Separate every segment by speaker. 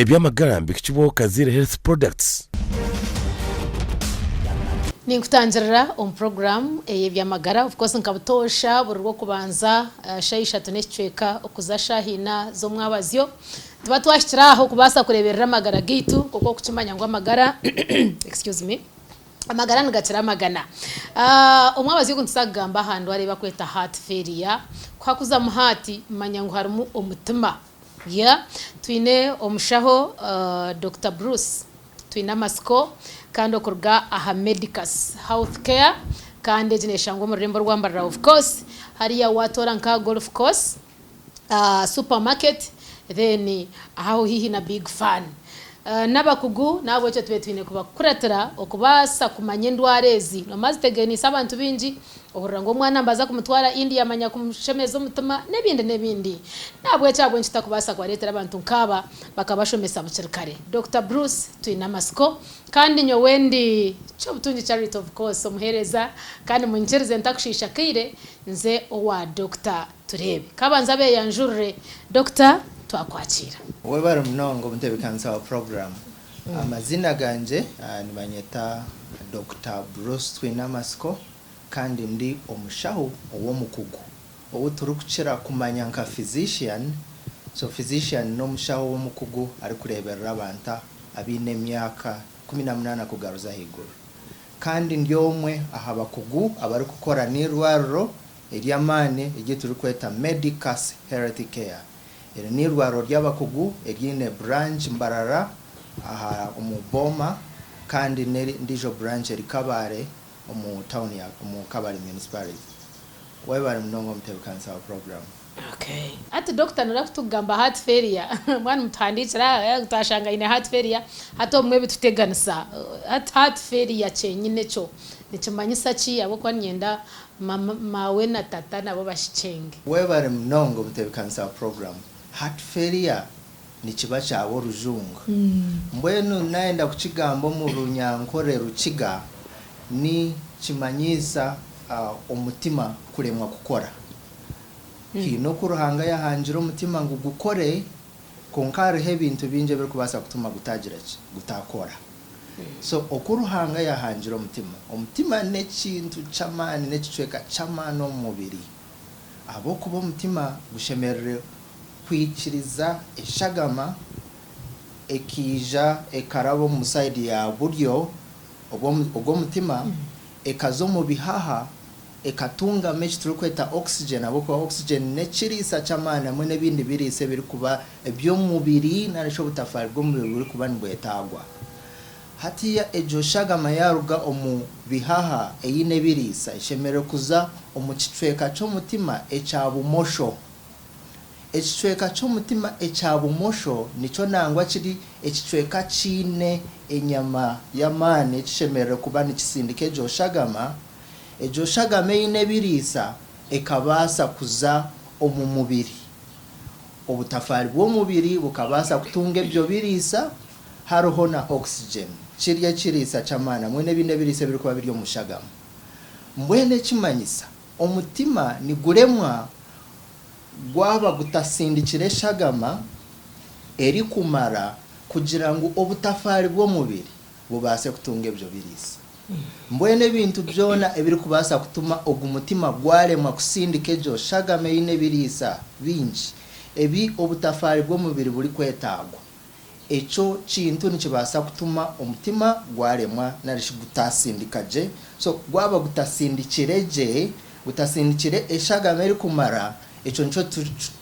Speaker 1: Eby'amagara nibihikibwaho Kaziire Health Products.
Speaker 2: Ninkutangirira omu puroguraamu ey'eby'amagara. Of course nka butoosha buri Rwokubanza shaaha ishatu n'ekicweka okuza shaaha ina z'omwabazyo nituba twahikire aho kubaasa kureeberera amagara gaitu nk'oku orikukimanya ngu amagara excuse me amagara nigakira amagana. Omwabazyo ogu nituza kugamba aha ndwara ei barikweta heart failure. Ku hakuzamu heart manya ngu harimu omutima. Yeah twine omushaho Dokita Bruce Twinamatsiko kandi okuruga aha Medicus Health Care kandi egi neshangwa omu rurembo rwa Mbarara of course hariya watoora nka Golf Course Supermarket then aho haihi na Big Fun. N'abakugu n'ahabw'ekyo tube twine kubakuratira okubaasa kumanya endwara ezi. Noomanya ziteganiise abantu baingi, ohurira ngu omwana nibaza kumutwara India manya kumushemeza omutima n'ebindi n'ebindi. N'ahabw'ekyo ahabw'enki tutakubaasa kubareetera abantu nk'aba bakabashomesa bukiri kare? Dokita Bruce Twinamatsiko kandi nyowe ndi Kyobutungi Charity of course omuheereza kandi munyikirize ntakushiisha kaire nze owa Dokita Tureebe. Kabanze abeeyanjurire. Dokita, twakwakiira.
Speaker 3: Webare munonga omutebekanisa wa puroguramu. Amaziina gangye nibanyeta Dokita Bruce Twinamatsiko kandi ndi omushaho ow'omukugu ou turikukira kumanya nka physician. So physician n'omushaho ow'omukugu arikureeberera abantu abaine emyaka 18 kugaruza ahaiguru. Kandi ndi omwe aha bakugu abarikukora n'eirwariro ery'amaani eri turikweta Medicus Health Care. Eri n'eirwariro ry'abakugu eriine branch Mbarara aha omu Boma kandi n'endiijo branch eri Kabale omu town ya omu Kabale Municipality. Webare munonga omutebekanisa wa puroguramu.
Speaker 2: Okay. Hati doctor noreeba kutukugamba heart failure mbwenu mutuhandikire aha twashanga aine heart failure hati obumwe bituteganisa hati heart failure kyenyine kyo nikimanyisa ki ahabw'okuba niinyenda Maawe na tata nabo bashikyenge.
Speaker 3: Webare munonga omutebekanisa wa program. Heart failure nikiba kyaba orujungu. Mbwenu nayenda kukigamba omu runyankore rukiga ni kimanyiisa omutima kuremwa kukora. Haine oku Ruhanga yahangire omutima ngu gukore kwonka hariho ebintu bingi ebirikubaasa kutuma gutagira ki? Gutakora. So oku Ruhanga yahangire omutima, omutima n'ekintu ky'amaani, n'ekicweka ky'amaani omu mubiri. Ahabw'okuba omutima gushemerire kwikiriza eshagama ekaija ekaraba omu sayidi ya buryo ogw'omutima ekaza omu bihaha ekatungamu eki turikweta oxygen ahabw'okuba oxygen n'ekiriisa ky'amaani hamwe n'ebindi biriisa ebirikuba eby'omubiri nari shi obutafaari bw'omubiri burikuba nibwetaagwa. Hatiiya egyo shagama yaaruga omu bihaha eine ebiriisa eshemereire kuza omu kicweka ky'omutima ekya bumosho. Ekicweka ky'omutima ekya bumosho nikyo nangwa kiri ekicweka kiine enyama y'amaani ekishemereire kuba nikisindika egyo shagama Egyo shagama eine ebiriisa ekabaasa kuza omu mubiri. Obutafaari bw'omubiri bukabaasa kutunga ebyo biriisa hariho na oxygen, kiri ekiriisa ky'amaani hamwe n'ebindi ebiriisa ebirikuba biri omu shagama. Mbwenu ekimanyisa omutima niguremwa gwaba gutasindikire eshagama erikumara kugira ngu obutafaari bw'omubiri bubaase kutunga ebyo biriisa. Mbwenu ebintu byona ebirikubaasa kutuma ogu mutima gwaremwa kusindika egyo shagama eine ebiriisa bingi ebi obutafaari bw'omubiri burikwetaagwa, ekyo kintu nikibaasa kutuma omutima gwaremwa nari shi gutaasindika gye. So gwaba gutasindikire gye, gutasindikire eshagama erikumara, ekyo nikyo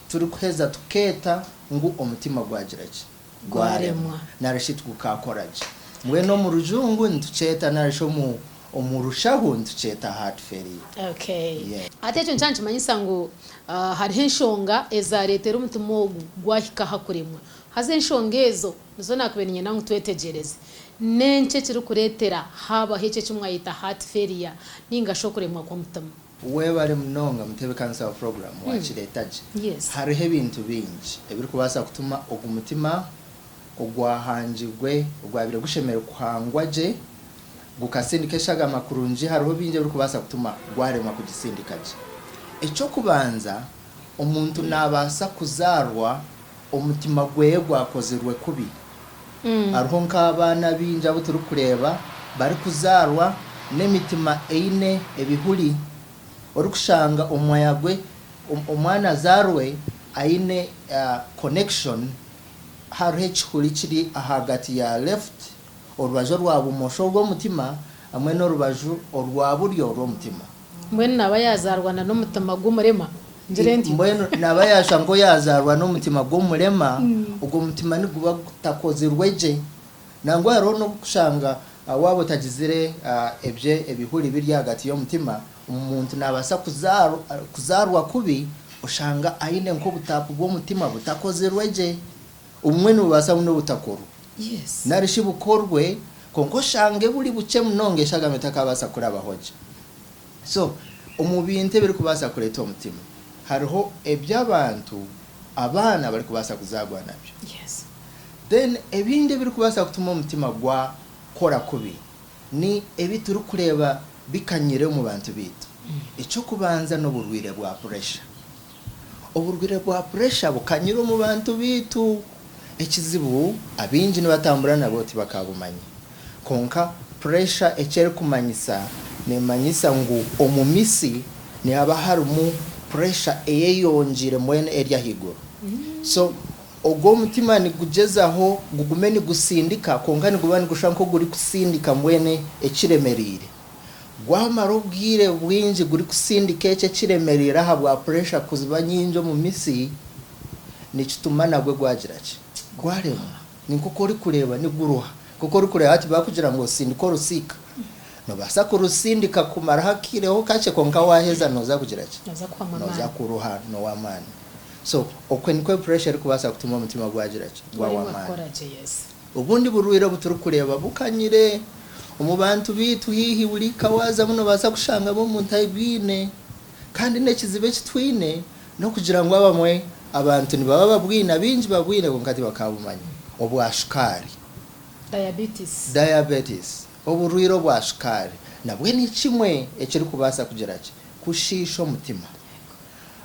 Speaker 3: turikuheza tukeeta ngu omutima gwagira ki?
Speaker 2: Gwaremwa.
Speaker 3: Nari shi tigukakora gye. Mbwenu omu rujungu nitukyeta nari shi omu omu rushaho nitukyeta heart failure.
Speaker 2: Okay.
Speaker 3: Yeah.
Speaker 2: Hati ekyo nikyo nikimanyisa ngu hariho enshonga ezareetera omutima ogu gwahika aha kuremwa. Haza enshonga ezo nizo nakubaire niinyenda ngu twetegyereze. N'enki ekirikureetera haabaho ekyo eki mwayeta heart failure ninga shi okuremwa kw'omutima?
Speaker 3: Webare munonga mutebekanisa wa puroguramu wakireeta gye. Hariho ebintu bingi ebirikubaasa kutuma ogu mutima ogwahangirwe ogwabaire gushemereire kuhangwa gye gukasindika eshagama kurungi hariho bingi ebirikubaasa kutuma gwaremwa kugisindika gye. Eky'okubanza omuntu nabaasa kuzaarwa omutima gweye gwakozirwe kubi. Hariho nk'abaana baingi abu turikureeba barikuzaarwa n'emitima eine ebihuri, orikushanga omwaya gwe, omwana azaarwe aine connection, hariho ekihuri kiri ahagati ya left, orubaju orwa bumosho orw'omutima hamwe n'orubaju orwa buryo orw'omutima.
Speaker 2: Mbwenu naaba yaazaarwa na n'omutima gw'omurema? Ngire ntyo?
Speaker 3: Mbwenu naaba yaashusha nk'oyaazaarwa n'omutima gw'omurema, ogwo mutima niguba gutakozirwe gye. Nangwa hariho n'okushanga waaba otagizire ebyo ebihuri biri ahagati y'omutima, omuntu naabaasa kuzaarwa kubi oshanga aine nk'obutaapu bw'omutima butakozirwe gye. Obumwe nibubaasa n'obutakorwa nari shi bukorwe kwonka oshange buri bukye munonga eshagama etakaabaasa kurabaho gye. So, omu bintu ebirikubaasa kureeta omutima, hariho eby'abantu abaana barikubaasa kuzaarwa nabyo. Then ebindi ebirikubaasa kutuma omutima gwakora kubi ni ebi turikureeba bikanyire omu bantu baitu. Eky'okubanza n'oburwaire bwa puresha. Oburwaire bwa puresha bukanyire omu bantu baitu. Ekizibu abaingi nibatambura nabwo tibakabumanya. Kwonka puresha eki erikumanyisa, neemanyisa ngu omu mitsi nihaba harimu puresha eyeyongyeire mbwenu eri ahaiguru. So ogwo omutima nigugyezaho gugume nigutsindika kwonka niguba nigushusha nk'ogurikutsindika mbwenu ekiremereire. Gwamara obwire bwingi gurikutsindika ekyo ekiremereire ahabwa puresha kuba nyingi omu mitsi, nikituma nabwo gwagira ki? Gwaremwa. Ni nk'oku orikureeba niguruha. Nk'oku orikureeba hati baakugira ngu osindike orusiika, noobaasa kurusindika kumaraho akaireho kakye kwonka waaheza nooza kugira ki? Nooza kuruha n'ow'amaani. So okwo nikwo puresha erikubaasa kutuma omutima gwagira ki? Gwawa amaani. Obundi burwaire obu turikureeba bukanyire omu bantu baitu haihi buri ka waazamu noobaasa kushangamu omuntu abwine. Kandi n'ekizibu eki twine n'okugira ngu abamwe abantu nibaba babwine, abaingi babwine kwonka tibakabumanya, obwa shukaari.
Speaker 2: Diabetes.
Speaker 3: Diabetes, oburwaire obwa shukaari nabwo ni kimwe ekirikubaasa kugira ki? Kushiisha omutima.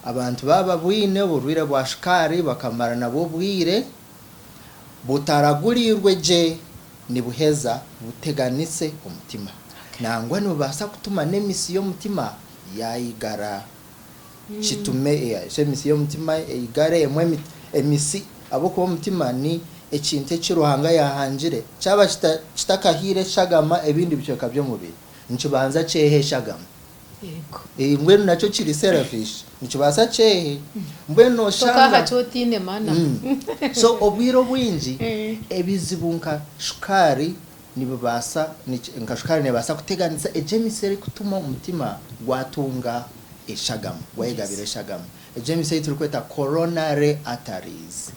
Speaker 3: Abantu baaba babwine oburwaire bwa shukaari bakamara nabwo obwire butaraguriirwe gye, nibuheza buteganise omutima. Nangwa nibubaasa kutuma n'emitsi y'omutima yaigara. Kitume emisi y'omutima eigare, emwe emisi, ahabw'okuba omutima ni ekintu eki Ruhanga yaahangire, kyaba kitakahaire eshagama ebindi bicweka by'omubiri, nikibanza kyeha eshagama. Mbwenu nakyo kiri selfish, nikibaasa kyehe. Mbwenu nooshanga.
Speaker 2: Tokaaha ki otaine mana.
Speaker 3: So obwire obwingi ebizibu nka shukaari nibibaasa, nka shukaari neebaasa kuteganisa egyo emisi erikutuma omutima gwatunga eshagama, gwayegabira eshagama. Egyo emisi ei turikweta coronary arteries.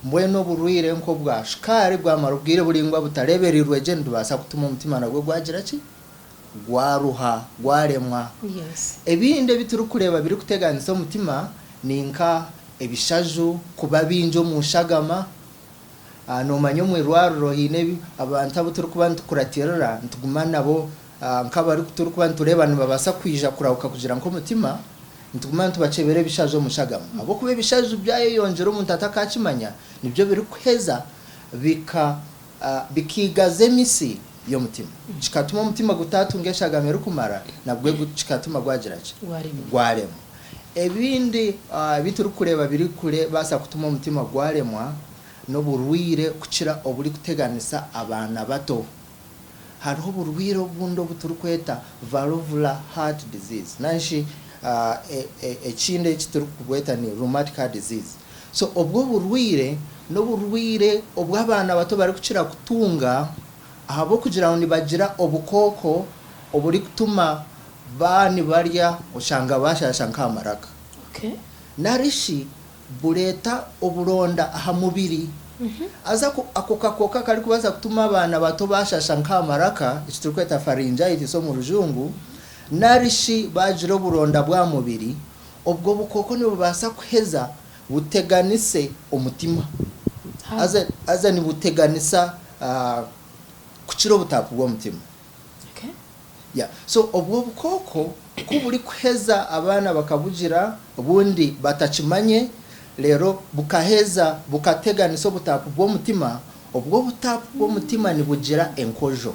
Speaker 3: Mbwenu oburwaire nk'obwa shukaari bwamara obwire buraingwa butareebereirwe gye nibubaasa kutuma omutima nagwo gwagira ki? Gwaruha, gwaremwa. Ebindi ebi turikureeba birikuteganisa omutima ni nka ebishaju kuba bingi omu nshagama, Noomanya omu irwariro haine abantu abu turikuba nitukuratirira, nituguma nabo nk'abari turikuba nitureeba nibabaasa kwija kurahuka kugira nk'omutima, nituguma nitubakyebera ebishaju omu shagama. Ahabw'okuba ebishaju byayeyongyera omuntu atakaakimanya, nibyo birikuheza bika bikiigaza emitsi y'omutima. Kikatuma omutima gutaatunga eshagama erikumara, nabwo kikatuma gwagira ki? Gwaremwa. Ebindi ebi turikureeba birikubaasa kutuma omutima gwaremwa n'oburwaire kukira oburikuteganisa abaana bato. Hariho oburwaire obundi obu turikweta valvular heart disease nari shi ekindi eki turikubweta ni rheumatic heart disease. So obwo oburwaire n'oburwaire obu abaana bato barikukira kutunga ahabw'okugira ngu nibagira obukooko oburikutuma Ba nibarya oshanga bashasha nk'amaraka. Nari shi bureeta oburonda aha mubiri. Haza ako kakooko akarikubaasa kutuma abaana bato bashasha nk'amaraka, eki turikweta pharyngitis omu rujungu, nari shi baagira oburonda bw'aha mubiri, obwo bukooko nibubaasa kuheza buteganise omutima. Haza nibuteganisa kukira obutaapu bw'omutima. Yeah. So obwo obukooko ku burikuheza abaana bakabugira obundi batakimanye reero bukaheza bukateganisa obutaapu bw'omutima, Obwo obutapu bw'omutima nibugira enkojo.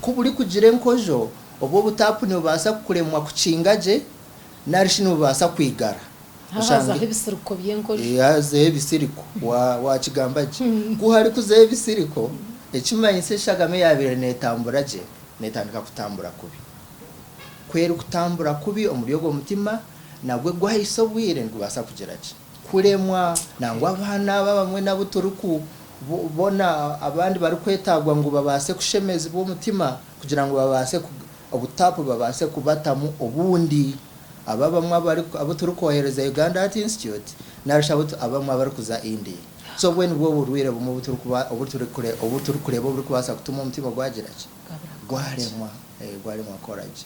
Speaker 3: Ku burikugira enkojo, obwo obutapu nibubaasa kuremwa kukinga gye nari shi nibubaasa kwigara.
Speaker 2: Hazaho ebisiriko by'enkojo.
Speaker 3: Hazaho ebisiriko, waakigamba gye. Ku harikuzaho ebisiriko, ekimanyisa eshagama eyaabaire neetambura gye neetandika kutambura kubi. Ku erikutambura kubi omuri ogwo mutima, nagwo gwahisa obwire nigubaasa kugira ki? Kuremwa. Nangwa abaana aba abamwe n'abu turikubona abandi barikwetaagwa ngu babaase kushemezibwa omutima kugira ngu babaase obutapu babaase kubatamu obundi. Abo abamwe abu turikwohereza Uganda Heart Institute narishi abamwe abarikuza India. So obwo nibwo burwaire bumwe obu turikureeba oburikubaasa kutuma omutima gwagira ki? Gwaremwa, gwaremwa kukora gye.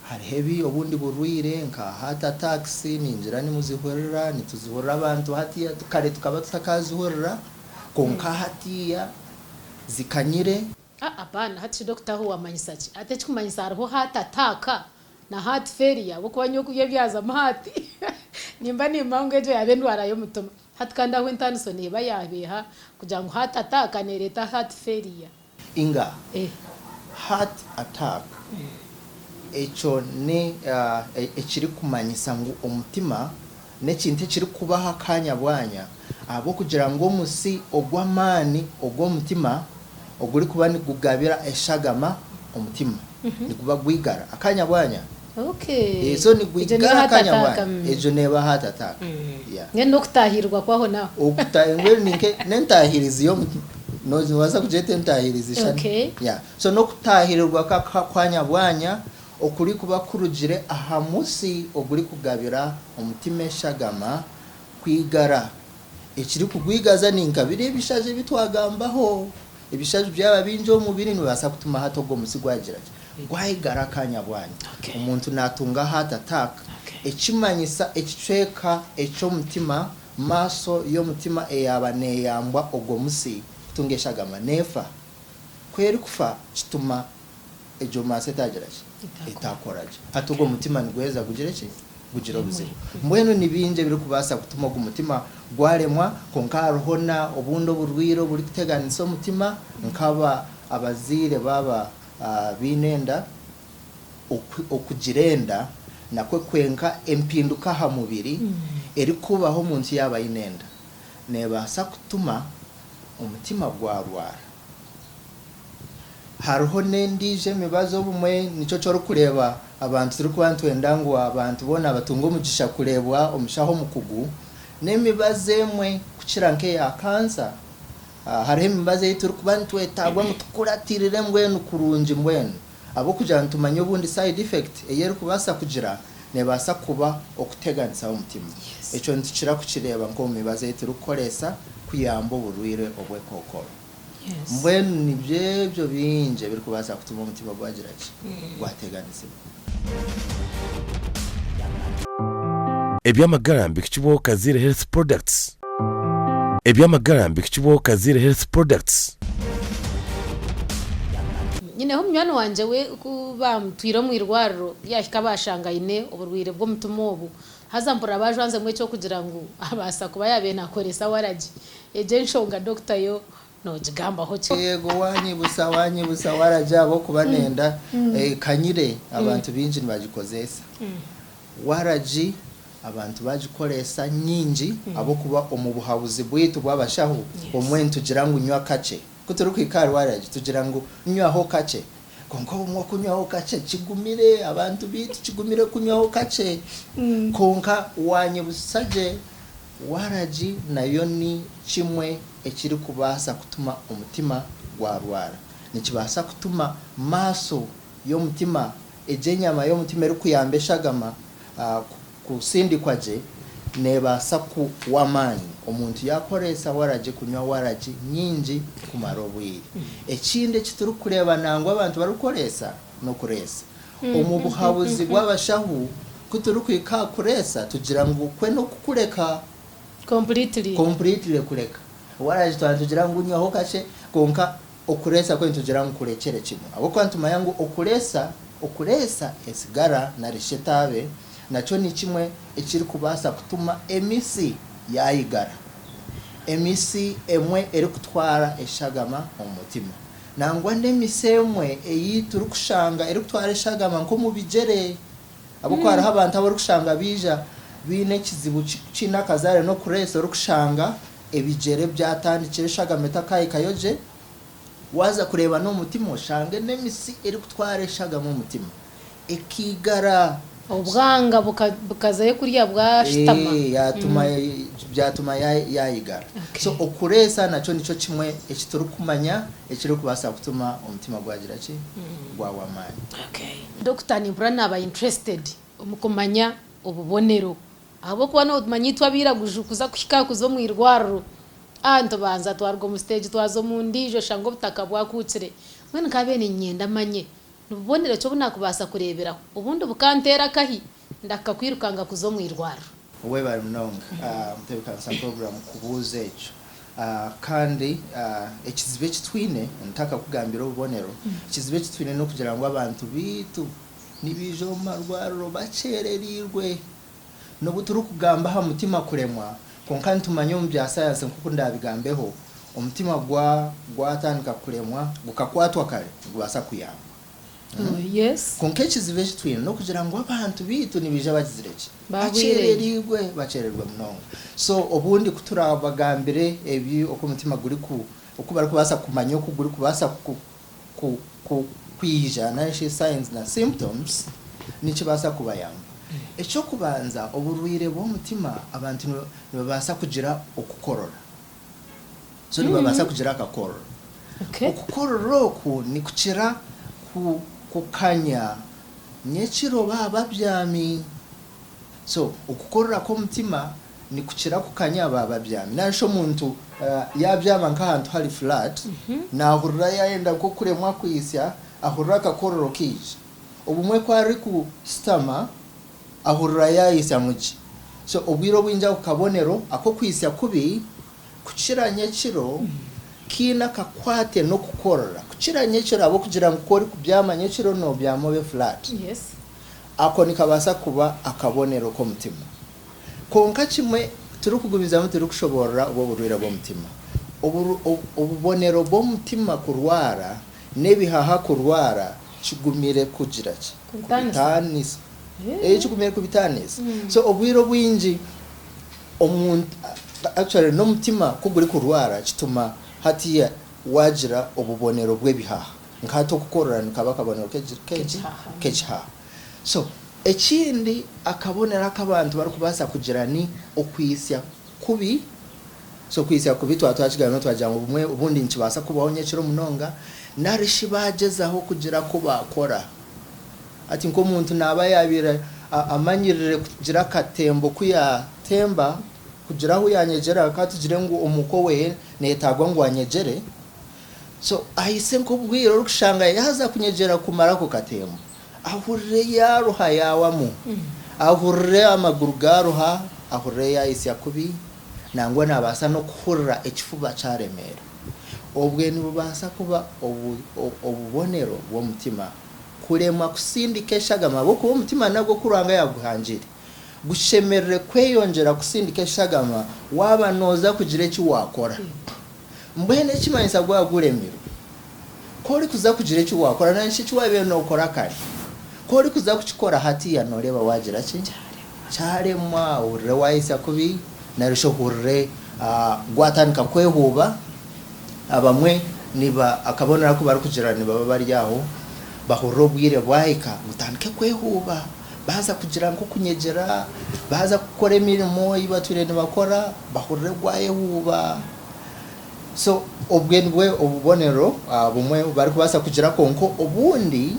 Speaker 3: Hariho ebi obundi burwaire nka heart attacks ningira nimuzihurira, nituzihurira abantu hatiiya kare tukaba tutakazihurira kwonka hatiiya zikanyire.
Speaker 2: A Apaana, hati shi dokita aho wamanyisa ki? Hati ekikumanyisa hariho heart attack na heart failure ahabw'okuba nyowe ku ebyazamu heart nimba nimanya ngu egyo yaaba endwara y'omutima. Hati kandi aho entaaniso neeba yaaba eha kugira ngu heart attack neereeta heart failure?
Speaker 3: Inga, heart attack ekyo ni ekirikumanyisa ngu omutima n'ekintu ekirikubaho akanya bwanya ahabw'okugira ngu omusi ogw'amaani ogw'omutima ogurikuba nigugabira eshagama omutima niguba gwigara akanya bwanya. So nigwigara akanya bwanya. Egyo neeba heart attack.
Speaker 2: Mbwenu n'okutahirirwa kwaho naaho.
Speaker 3: Mbwenu ninka n'entahirizi y'omutima. Noobaasa kugyeta entahirizi shana. So n'okutahirirwa kw'akanya bwanya okurikuba kurugire aha musi ogurikugabira omutima eshagama kwigara. Ekirikugwigaza ni nka biriya ebishaju ebi twagambaho. Ebishaju byaba bingi omu mubiri nibibaasa kutuma hati ogwo musi gwagira ki? Gwayigara akanya bwanya. Omuntu naatunga heart attack, ekimanyisa ekicweka eky'omutima, muscle y'omutima eyaaba neeyambwa ogwo musi kutunga eshagama neefa. Ku erikufa kituma egyo muscle etaagira ki? Etaakora gye. Hati ogwo mutima niguheza gugire ki? Gugire obuzibu. Mbwenu ni bingi ebirikubaasa kutuma ogu mutima gwaremwa, kwonka hariho na obundi oburwaire oburikuteganisa omutima nk'aba abazaire baaba baine enda. Okugira enda nakwo kwenka empinduka aha mubiri erikubaho omuntu yaaba aine enda neebaasa kutuma omutima gwarwara. Hariho n'endiijo emibazi obumwe nikyo eki orikureeba abantu turikuba nitwenda ngu abantu boona batunge omugisha kureebwa omushaho omukugu, n'emibazi emwe kukira nk'eya kansa, hariho emibazi ei turikuba nitwetaagwa ngu tukuratirire mbwenu kurungi mbwenu ahabw'okugira ngu nitumanya obundi side effect ei erikubaasa kugira neebaasa kuba okuteganisaho omutima. Ekyo nitukira kukireeba nk'omu mibazi ei turikukoresa kuyamba oburwaire obw'ekookoro. Mbwenu nibyo ebyo bingi ebirikubaasa kutuma omutima gwagira ki? Gwateganisibwa.
Speaker 1: Eby'amagara mbihikibwaho Kaziire Health Products. Eby'amagara mbihikibwaho Kaziire Health Products.
Speaker 2: Nyineho munywani wangye we ku baamutwire omu irwariro yaahika baashanga aine oburwaire bw'omutima obu haza mpurira baajwanzemu eky'okugira ngu abaasa kuba yaabaire naakoresa waragi. Egyo enshonga doctor yo nogigambaho ki?
Speaker 3: Yego wanyibusa wanyibusa waragi ahabw'okuba nenda ekanyire abantu baingi nibagikozesa. Waragi abantu bagikoresa nyingi ahabw'okuba omu buhabuzi bwaitu bw'abashaho obumwe nitugira ngu nywa kakye. Ku turikuhika ahari waragi tugira ngu nywaho kakye kwonka obumwe okunywaho kakye kigumire abantu baitu kigumire kunywaho kakye kwonka wanyibusa gye Waragi nayo ni kimwe ekirikubaasa kutuma omutima gwarwara. Nikibaasa kutuma maaso y'omutima, egyo enyama y'omutima erikuyamba eshagama kusindikwa gye, neebaasa kuhwa amaani omuntu yaakoresa waragi kunywa waragi nyingi kumara obwire. Ekindi eki turikureeba nangwa abantu barikukoresa n'okureesa. Omu buhabuzi bw'abashaho, ku turikuhika aha kureesa, tugira ngu kwe n'okukureka.
Speaker 2: Completely.
Speaker 3: Completely kureka. Waragi twaba nitugira ngu nywaho kakye, kwonka okureesa kwe nitugira ngu kurekyere kimwe. Ahabw'okuba nitumanya ngu okureesa, okureesa esigara nari shi etaabe, nakyo ni kimwe ekirikubaasa kutuma emitsi yaayigara. Emisi emwe erikutwara eshagama omu mutima. Nangwa n'emisi emwe ei turikushanga erikutwara eshagama nk'omu bigyere. Ahabw'okuba hariho abantu abu orikushanga baija baine ekizibu kiine akazaare n'okureesa orikushanga ebigyere byatandikire eshagama etakahikayo gye. Waaza kureeba n'omu mutima oshange n'emisi erikutwara eshagama omu mutima ekaigara.
Speaker 2: Obwanga bukazayo kuriya bwashutama.
Speaker 3: Yatuma byatuma yayigara. So okureesa nakyo nikyo kimwe eki turikumanya ekirikubaasa kutuma omutima gwagira ki? Gwahwa amaani.
Speaker 2: Doctor nimpurira naba interested omu kumanya obubonero ahabw'okuba nomanya itwe abairaguju kuza kuhika aha kuza omu irwariro ah nitubanza twaruga omu stage twaza omu ndiijo oshanga obutaka bwakuukire mbwenu nkabaire niinyenda manye nibubonero ki obu naakubaasa kureeberaho obundi bukanteera akahi ndahika kwirukanga kuza omu irwariro.
Speaker 3: Webare munonga mutebekanisa program kubuuza ekyo. Kandi ekizibu eki twine, ntakakugambira obubonero, ekizibu eki twine n'okugira ngu abantu baitu nibaija omu marwariro bakyerereirwe. N'obu turikugamba aha mutima kuremwa, kwonka nitumanya omu bya sayansi nk'oku ndaabigambeho, omutima gwatandika kuremwa gukakwatwa kare, nigubaasa kuyamba. Kwonka ekizibu eki twine n'okugira ngu abantu baitu nibaija bagizire ki? Bakyerereirwe, bakyerereirwe munonga. So obundi ku turabagambire ebi oku omutima guriku, oku barikubaasa kumanya oku gurikubaasa ku, ku, ku, kwija nari shi signs na symptoms, nikibaasa kubayamba. Eky'okubanza, oburwaire bw'omutima abantu nibabaasa kugira okukorora. So nibabaasa kugira akakororo. Okukorora oku nikukira kukanya nyekiro baaba babyami. So okukorora kw'omutima nikukira kukanya baaba babyami. Nari shi omuntu yaabyama nk'ahantu hari flat, naahurira yaayenda nk'okuremwa kwitsya, ahurira akakororo kaija. Obumwe ku arikushutama, ahurira yaayitsyamu gye. So obwire obwingi ako kabonero ak'okwitsya kubi kukira nyekiro kaine akakwate n'okukorora. Kukira nyekiro ahabw'okugira ngu ku orikubyama nyekiro noobyama obe flat. Ako nikabaasa kuba akabonero k'omutima. Kwonka kimwe turikugumizamu turikushoboorora obu oburwaire bw'omutima. Obubonero bw'omutima kurwara n'ebihaha kurwara kigumire kugira ki? Kubitaanisa. Kigumire kubitaanisa. So obwire obwingi omuntu actually n'omutima ku gurikurwara kituma hatiiya waagira obubonero bw'ebihaha. Nka hati okukorora nikaba akabonero k'ekihaha. So ekindi akabonero aku abantu barikubaasa kugira ni okwitsya kubi. So okwitsya kubi twaba twakigambaho twagira ngu obumwe obundi nikibaasa kubaho nyekiro munonga nari shi baagyezaho kugira aku baakora. Hati nk'omuntu naaba yaabaire amanyirire kugira akatembo ku yaatemba kugira ahu yaanyegyera ka tugire ngu omuka owe neetaagwa ngu anyegyere. So ahitsye nk'obwire orikushanga yaaza kunyegyera kumara ako katembo, ahurire yaaruha yaawamu, ahurire amaguru gaaruha, ahurire yaayitsya kubi, nangwa naabaasa n'okuhurira ekifuba kyaremeera. Obwe nibubaasa kuba obubonero bw'omutima kuremwa kusindika eshagama ahabw'okuba omutima nagwo oku Ruhanga yaaguhangire gushemerire kweyongyera kusindika eshagama waaba nooza kugira eki waakora. Mbwenu ekimanyisa gwaba guremirwe, ku orikuza kugira eki waakora nari shi eki waabaire nookora kare, ku orikuza kukikora hatiiya nooreeba waagira ki? Kyaremwa, ohurire waayitsya kubi nari shi ohurire gwatandika kwehuuba. Abamwe niba akabonero aku barikugira nibaba bari aho bahurira obwire bwahika butandike kwehuuba, baaza kugira nk'okunyegyera, baaza kukora emirimo ei batwire nibakora bahurire gwayehuuba. So obwe nibwo obubonero bumwe obu barikubaasa kugira kwonka obundi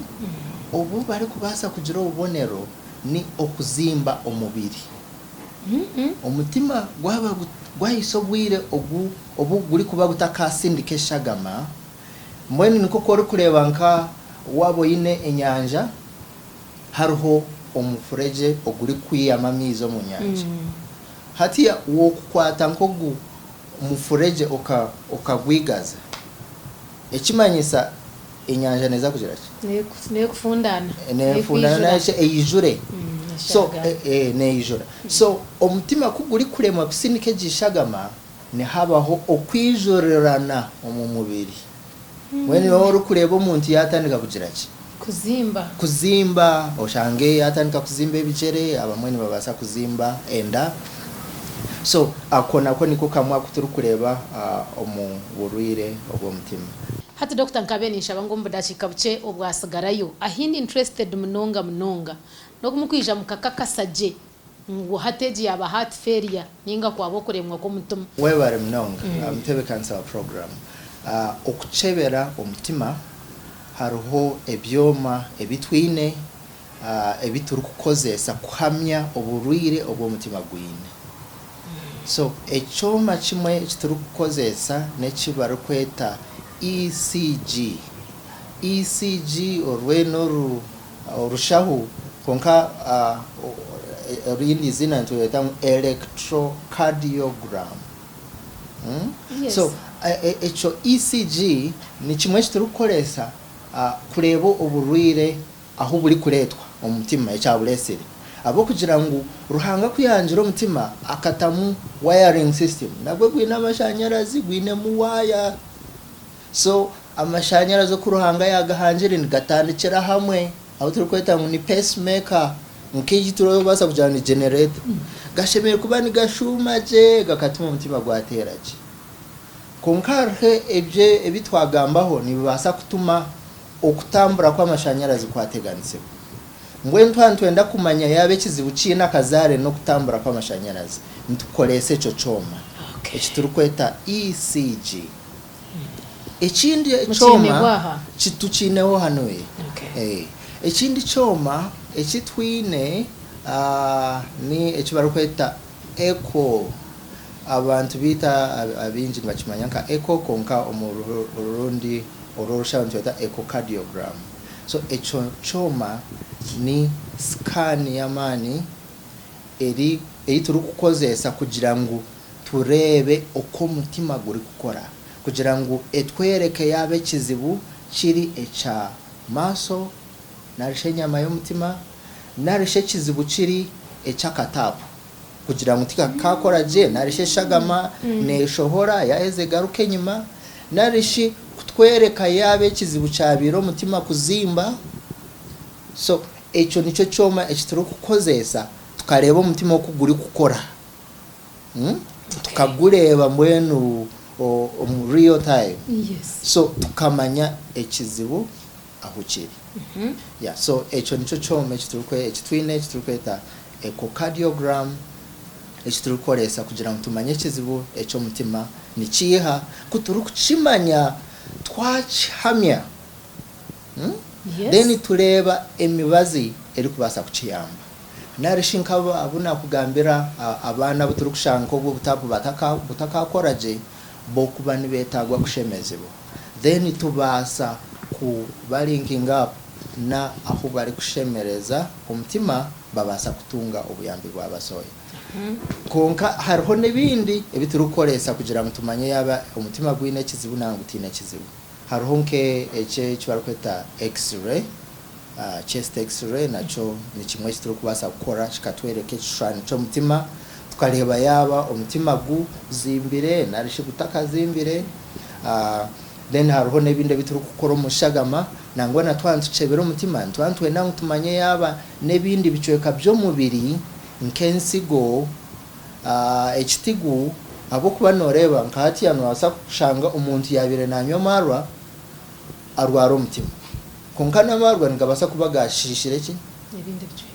Speaker 3: obu barikubaasa kugira obubonero ni okuzimba omubiri. Omutima gwaba gwahitsya obwire ogu obu gurikuba gutakasindika eshagama, mbwenu nikwo ku orikureeba nka waaba oine enyanja hariho omufuregye ogurikwihamu amaizi omu nyanja. Hatiiya wokukwata nk'ogu mufuregye okagwigaza, ekimanyisa enyanja neeza kugira ki?
Speaker 2: Neekufundana.
Speaker 3: Neefundana nari shi eijure. So neijura. So omutima ku gurikuremwa kusindika egi shagama. Nihabaho okwijurirana omu mubiri. Mbwenu iwe orikureeba omuntu yaatandika kugira ki?
Speaker 2: Kuzimba.
Speaker 3: Kuzimba, oshange yaatandika kuzimba ebigyere, abamwe nibabaasa kuzimba enda. So ako nako niko kamwe aku turikureeba omu burwaire obw'omutima.
Speaker 2: Hati Dokita nkabe ninshaba ngu omu budakiika bukye obwasigarayo, ahi ndi interested munonga munonga, n'oku mukwija mukakakasa gye Ngu hati egi yaaba heart failure ninga kwaba okuremwa kw'omutima.
Speaker 3: Webare munonga mutebekanisa wa program. Okukyebera omutima hariho ebyoma ebi twine ebi turikukozesa kuhamya oburwaire obu omutima gwine. So ekyoma kimwe eki turikukozesa n'eki barikweta ECG. ECG orwe n'oru Orushaho, kwonka erindi eiziina nituryeta ngu electrocardiogram. So ekyo ECG ni kimwe eki turikukoresa kureeba oburwaire ahu burikureetwa omu mutima ekyabureetsire. Ahabw'okugira ngu Ruhanga ku yaahangire omutima akatamu wiring system, nagwo gwine amashanyarazi, gwinemu waaya. So amashanyarazi oku Ruhanga yagahangire nigatandikira hamwe ahu turikweta ngu ni pacemaker nk'ei turikubaasa kugira ngu ni generator. Gashemereire kuba nigashuuma gye gakatuma omutima gwateera gye. Kwonka hariho ebyo ebi twagambaho nibibaasa kutuma okutambura kw'amashanyarazi kwateganisibwa. Mbwenu twaba nitwenda kumanya yaaba ekizibu kiine akazaare n'okutambura kw'amashanyarazi, nitukoresa ekyo kyoma eki turikweta ECG. Ekindi
Speaker 2: Mukiinebwa
Speaker 3: kyoma
Speaker 2: aha?
Speaker 3: tukiineho hanu.
Speaker 2: Okay.
Speaker 3: Ekindi kyoma eki twine ni eki barikweta echo. Abantu baitu abaingi nibakimanya nka echo kwonka omu rundi orw'orushaho nitweta echocardiogram. So ekyo kyoma ni scan y'amaani eri ei turikukozesa kugira ngu tureebe oku omutima gurikukora kugira ngu etwereke yaaba ekizibu kiri ekya muscle narishi enyama y'omutima narishi ekizibu kiri eky'akataapu kugira ngu tikakakora gye narishi eshagama neshohora yaheza egaruka enyima narishi kutwereka yaaba ekizibu kyabaire omutima kuzimba. So ekyo nikyo kyoma eki turikukozesa tukareeba omutima oku gurikukora. Tukagureeba mbwenu omu real time so tukamanya ekizibu ahu kiri. Yeah so ekyo nikyo kyoma eki twine eki turikweta echocardiogram eki turikukoresa kugira ngu tumanye ekizibu eky'omutima nikiiha. Ku turikukimanya twakihamya then tureeba emibazi erikubaasa kukiyamba. Nari shi nk'abu naakugambira abaana abu turikushanga nk'obu obutapu butakakora gye, bo kuba nibeetaagwa kushemezibwa. Then tubaasa kuba linking up na ahu barikushemereza omutima babaasa kutunga obuyambi bwa basooya. Kwonka hariho n'ebindi ebi turikukoresa kugira ngu tumanye yaaba omutima gwine ekizibu nari gutaine kizibu. Hariho nk'eki eki barikweta X-ray. Chest X-ray nakyo ni kimwe eki turikubaasa kukora kikatworeka ekishushani ky'omutima tukareeba yaaba omutima guzimbire nari shi gutakazimbire. Then hariho n'ebindi ebi turikukora omu shagama nangwa na twaba nitukyebera omutima nituba nitwenda ngu tumanye yaaba n'ebindi bicweka by'omubiri nk'ensigo, ekitigu ahabw'okuba nooreeba nka hatiiya noobaasa kushanga omuntu yaabaire naanywa amaarwa arwara omutima. Kwonka n'amaarwa nigabaasa kuba gaashiishire ki?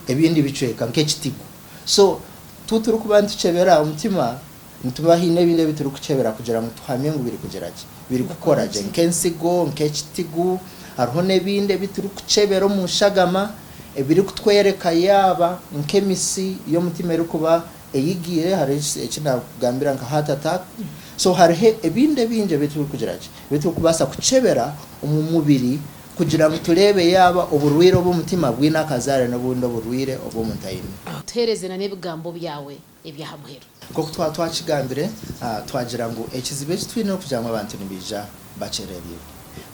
Speaker 3: Ebindi bicweka nk'ekitigu. So tu turikuba nitukyebera omutima, nituba haine ebindi ebi turikukyebera kugira ngu tuhamye ngu biri kugira ki? Biri kukora gye nk'ensigo, nk'ekitigu. Hariho n'ebindi ebi turikukyebera omu nshagama ebirikutwereka yaaba nk'emitsi y'omutima erikuba eyigiire, hariho eki naakugambira nka heart attack. So hariho ebindi ebingi ebi turikugira ki? Ebi turikubaasa kukyebera omu mubiri kugira ngu tureebe yaaba oburwaire obw'omutima bwine akazaare n'obundi oburwaire obu omuntu aine.
Speaker 2: Tuheereze na n'ebigambo byawe eby'aha muheru.
Speaker 3: Nk'oku twaba twakigambire, twagira ngu ekizibu eki twine n'okugira ngu abantu nibaija bakyerereirwe.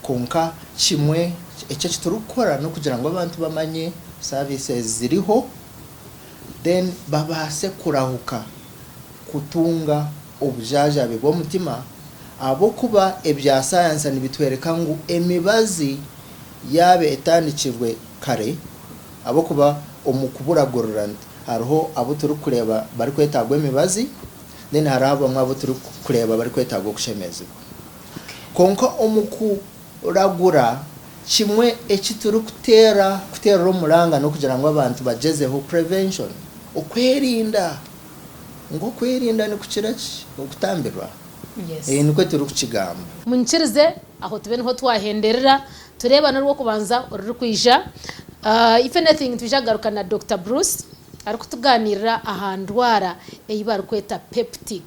Speaker 3: Kwonka kimwe eki eki turikukora n'okugira ngu abantu bamanye services ziriho then babaase kurahuka kutunga. obujanjabi bw'omutima ahabw'okuba ebya sayansa nibitworeka ngu emibazi yaaba etandikirwe kare ahabw'okuba omu kuburagurira hariho abu turikureeba barikwetaagwa emibazi then hariho abamwe abu turikureeba barikwetaaga okushemezibwa. Kwonka omu kuragura kimwe eki turikuteera kuteerera omuranga n'okugira ngu abantu bagyezeho prevention, okwerinda. Ngu okwerinda nikukira ki? Okutambirwa.
Speaker 2: Yes.
Speaker 3: Ee, nikwo turikukigamba.
Speaker 2: Munyikirize aho tube niho twahenderera tureebane orw'okubanza orurikwija. If anything nitwija kugaruka na Dokita Bruce arikutugaaniirira aha ndwara ei barikweta peptic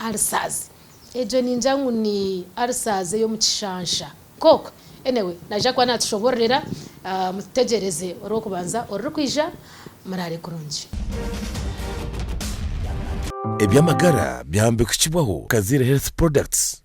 Speaker 2: ulcers. Egyo ningira ngu ni ulcers ey'omu kishansha. Nk'okwo. Anyway, naija kuba naatushoboororera. Mututegyereze orw'okubanza orurikwija. Muraare kurungi.
Speaker 1: Eby'amagara byahambikukibwaho Kaziire Health Products.